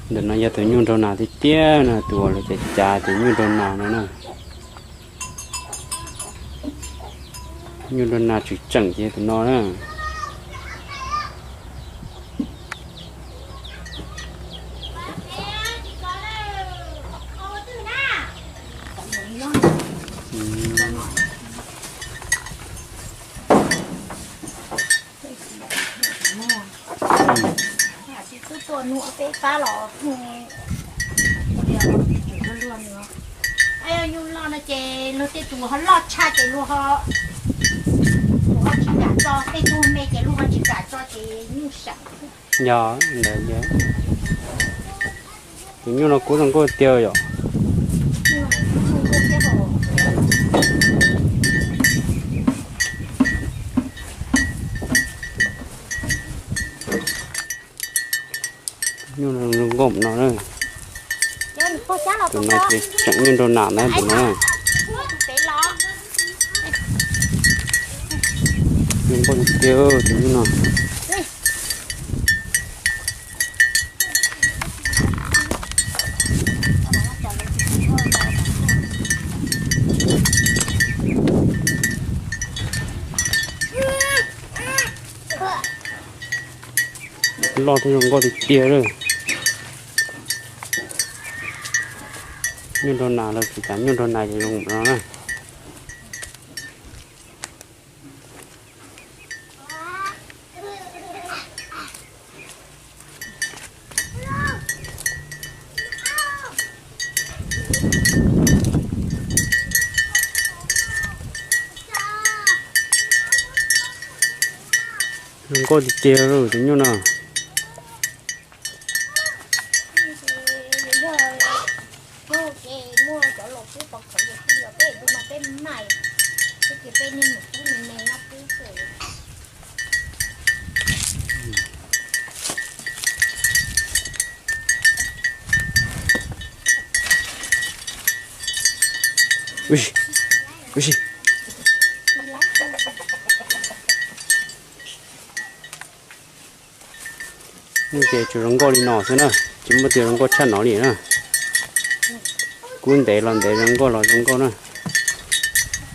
Ntawm no yog tus nyuj nraug nas tiag tiag no, tus uas lawv cav cav ces nyuj nraug nas no na. Nyuj nraug nas tseem tseem ces tus no na. Nyuj loj no ces luag tej tus ho loj tshaj ces luag ho, luag ho tsis kam tso, tej tug me ces luag ho tsis kam tso ces nyuj seem. Yog ntawd, tus nyuj no kub zoo nkauj tiag yom. Nyuj no zoo nkauj no na. Tus no ces tseem nyuj nraug nas na tus no. Zoo nkauj tiag tus nyuj no. Loj thiab zoo nkauj tiag tiag li. Nyuj nraug nas los tsis tas nyuj nraug nas ces zoo no na. Zoo nkauj tiag tiag li tus nyuj no. Ub, ub. Nyuj ces tsuas zoo nkauj li no xwb na, tsis muaj tias zoo nkauj tshaj no li na. Kub ntev los ntev, zoo nkauj los zoo nkauj na.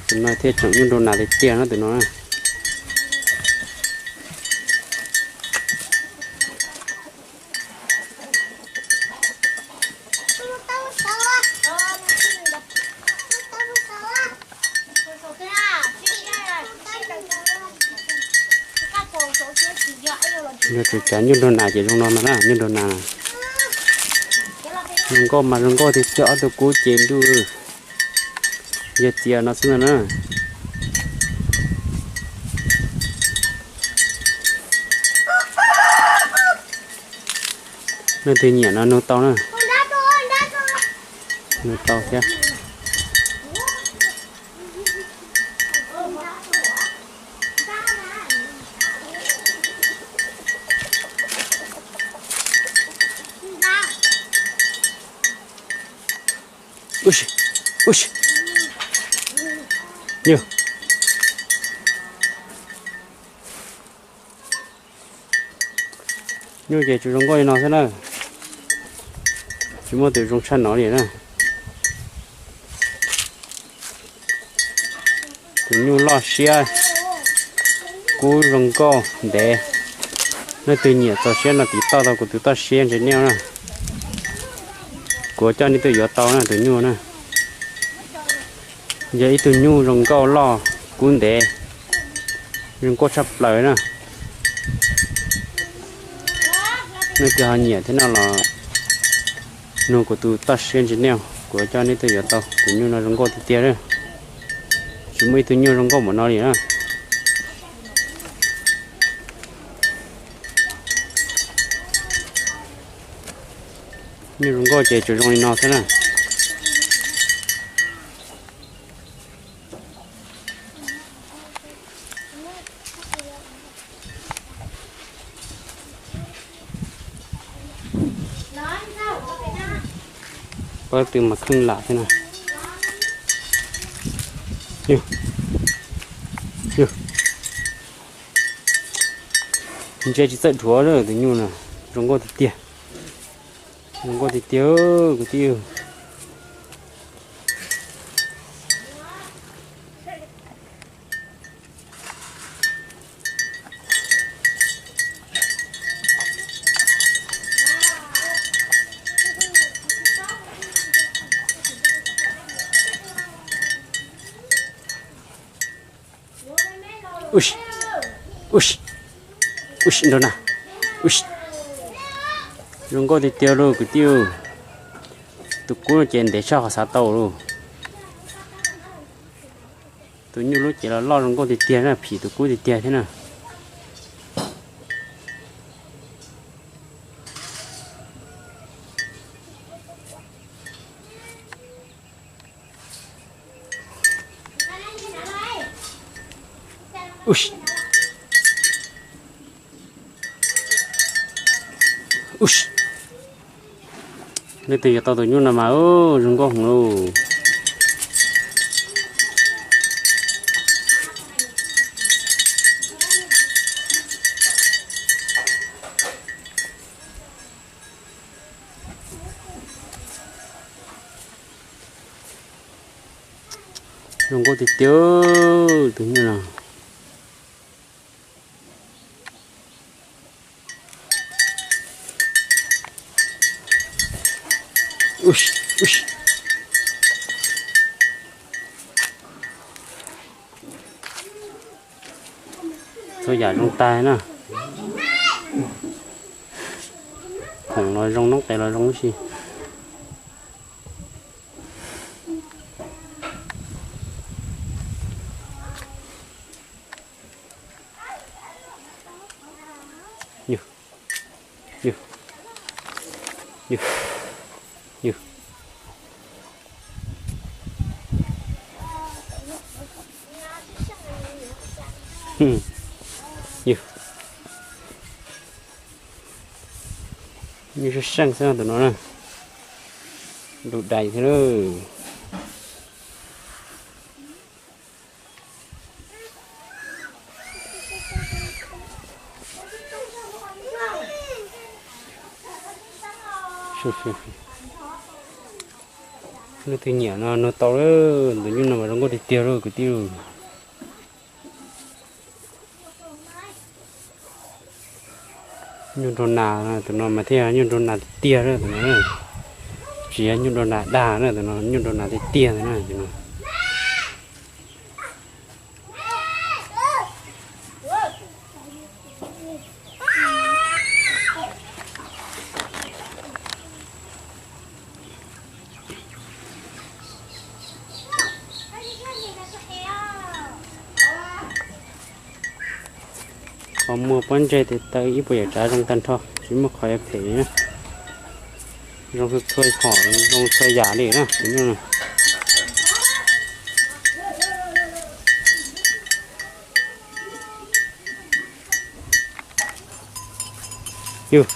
Tus no thiaj tseem nyuj nraug nas tiag tiag no tus no na. Yog tsuas cav nyuj nraug nas ces zoo no no na, nyuj nraug nas. Zoo nkauj mas zoo nkauj tiag tiag, ob tug kub ces ntuj, yog txias no xwb no na. Leej twg nyiam no nug tau na. Nug tau thiab. Ub si, ub si. Nyuj. Nyuj ces tsuas zoo nkauj li no xwb na. Tsis muaj tus zoo tshaj no li na. Tus nyuj loj siab, kub zoo nkauj ntev. Leej twg nyiam txaus siab no tiv tauj tau kuv tus toj siab ntse nej na. Kuv coj nej tuaj yuav tau na tus nyuj na. Yog ib tug nyuj zoo nkauj loj kub ntev, zoo nkauj tshaj plaws na. Nej twg ho nyiam thiab no los nug kuv tus toj siab ntse nej, kuv coj nej tuaj yuav tau. Tus nyuj no zoo nkauj tiag tiag li. Tsis muaj ib tug nyuj zoo nkauj npaum no li na. Nyuj zoo nkauj ces tsuas zoo li no xwb na. Pab twg mas kheej lam thiab na. Yog, yog. Ntsia tsis txawj dhuav tus nyuj no, zoo nkauj tiag tiag. Zoo nkauj tiag tiag kwv tij. Ub, ub, ub, nrog na. Ub, zoo nkauj tiag tiag lauj kwv tij. Tus kub ces ntev tshaj qhov xav tau lauj. Tus nyuj lub cev los loj zoo nkauj tiag tiag na, phim tus kub tiag tiag thiab na. Ub, ub, leej twg yuav tau tus nyuj no mas zoo nkauj heev lauj. Zoo nkauj tiag tiag tus nyuj no. Txhua yam zoo tag na. Khoom los zoo, noob qes los zoo huv si. Nyuj, nyuj, nyuj, nyuj. Nyuj, nyuj seej seej xwb tus no na. Ntu dais thiab lawm. Leej twg nyiam no nug tau lawm, tus nyuj no mas zoo nkauj tiag tiag lauj kwv tij. Nyuj nrog nas, tus no mas thiaj nyuj nrog nas tiag tiag na tus no. Tsis yog nyuj nrog nas dag na tus no, nyuj nrog nas tiag tiag na tus no. Qhov muag pob ntseg tes taw ib puas yam tsav zoo tag nrho, tsis muaj qhov yuav phem li na. Zoo txhua hom, zoo txhua yam li na tus nyuj no. Yus.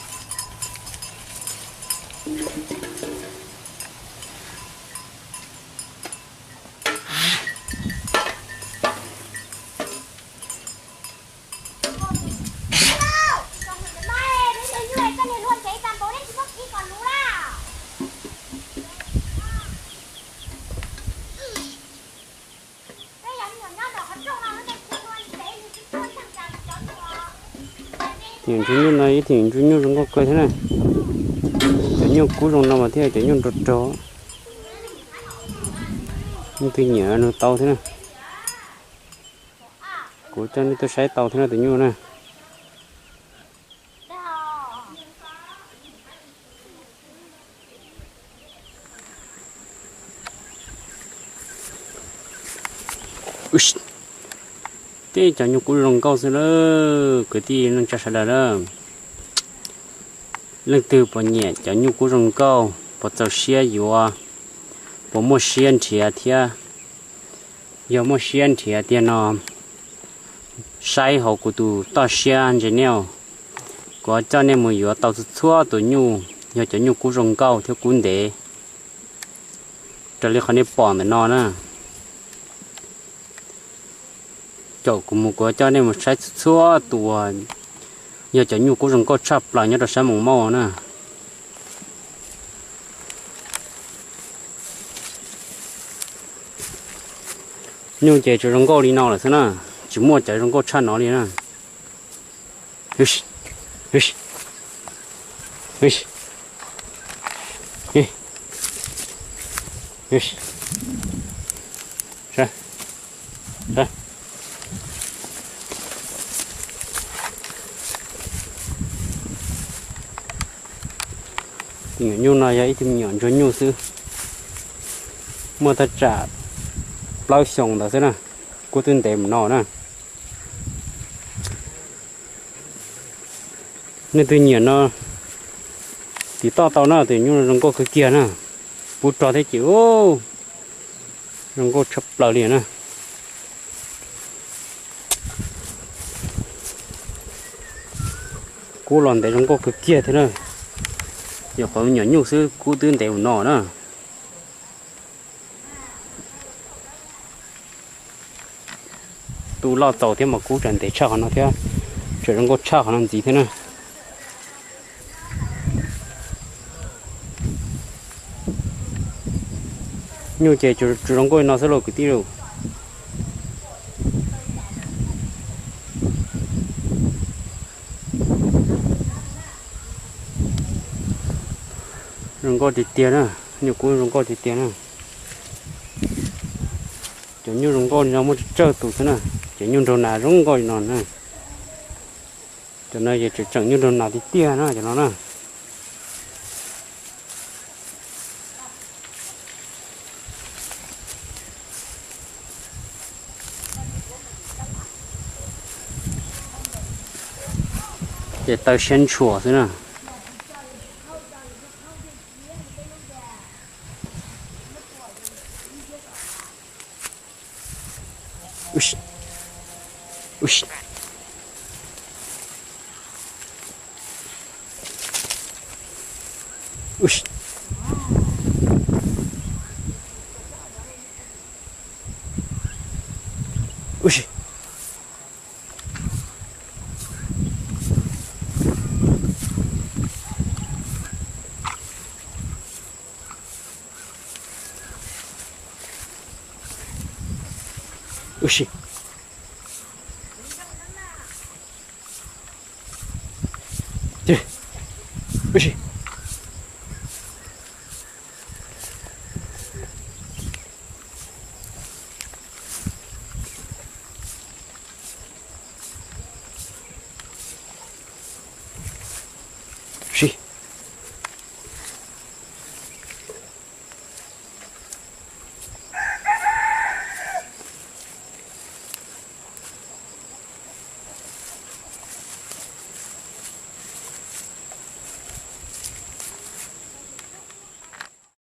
Tim ntsuj nyuj no ib tim ntsuj nyuj zoo nkauj kawg thiab na. Cov nyuj kub zoo no mas thiaj cov nyuj nrog rog. Leej twg nyiam nug tau thiab na. Kuv coj nej tuaj saib tau thiab na tus nyuj na. Teb cov nyuj kub zoo nkauj xwb lawm kwv tij neej tsa sawv daws lawm. Leej twg puas nyiam cov nyuj kub zoo nkauj, puas txaus siab yuav, puas muaj siab nrhiav thiab? Yog muaj siab nrhiav tiag no, saib hauv kuv tus toj siab ntse ne, kuv coj nej mus yuav tau txhua txhua tus nyuj, yog cov nyuj kub zoo nkauj thiab kub ntev raws li qhov nej pom ntawm no na. Caum kuv mus kuv coj nej mus saib txhua txhua tus, yog cov nyuj kub zoo nkauj tshaj plaws nyob rau sab Moos Mauj na. Nyuj ces tsuas zoo nkauj li no lawm xwb na, tsis muaj cov zoo nkauj tshaj no li na. Tus me nyuam nyuj no yog ib tug me nyuam ntsuag nyuj xwb, muaj thaj tsam plaub xyoos ntawd xwb na, kub twb ntev mus no na. Nej twg nyiam no tiv toj tau na, tus nyuj zoo nkauj kawg kiag na, pub rog thiab ces zoo nkauj tshaj plaws li na. Kub los ntev zoo nkauj kawg kiag thiab na, yog qhov me nyuam nyuj xwb kub twb ntev mus no na. Tu loj txaus thiab mas kub tseem ntev tshaj qhov no thiab, tseem zoo nkauj tshaj qhov no ntxiv thiab na. Nyuj ces tsuas zoo nkauj li no xwb lauj kwv tij lauj. Zoo nkauj tiag tiag na, nyuj kub zoo nkauj tiag tiag na. Cov nyuj zoo nkauj li no muaj tsawg tsawg tus xwb na, cov nyuj nraug nas zoo nkauj li no na. Cov no ces tseem tseem nyuj nraug nas tiag tiag na cov no na. Ces taw siab ntshua xwb na. Ub si. Ub si.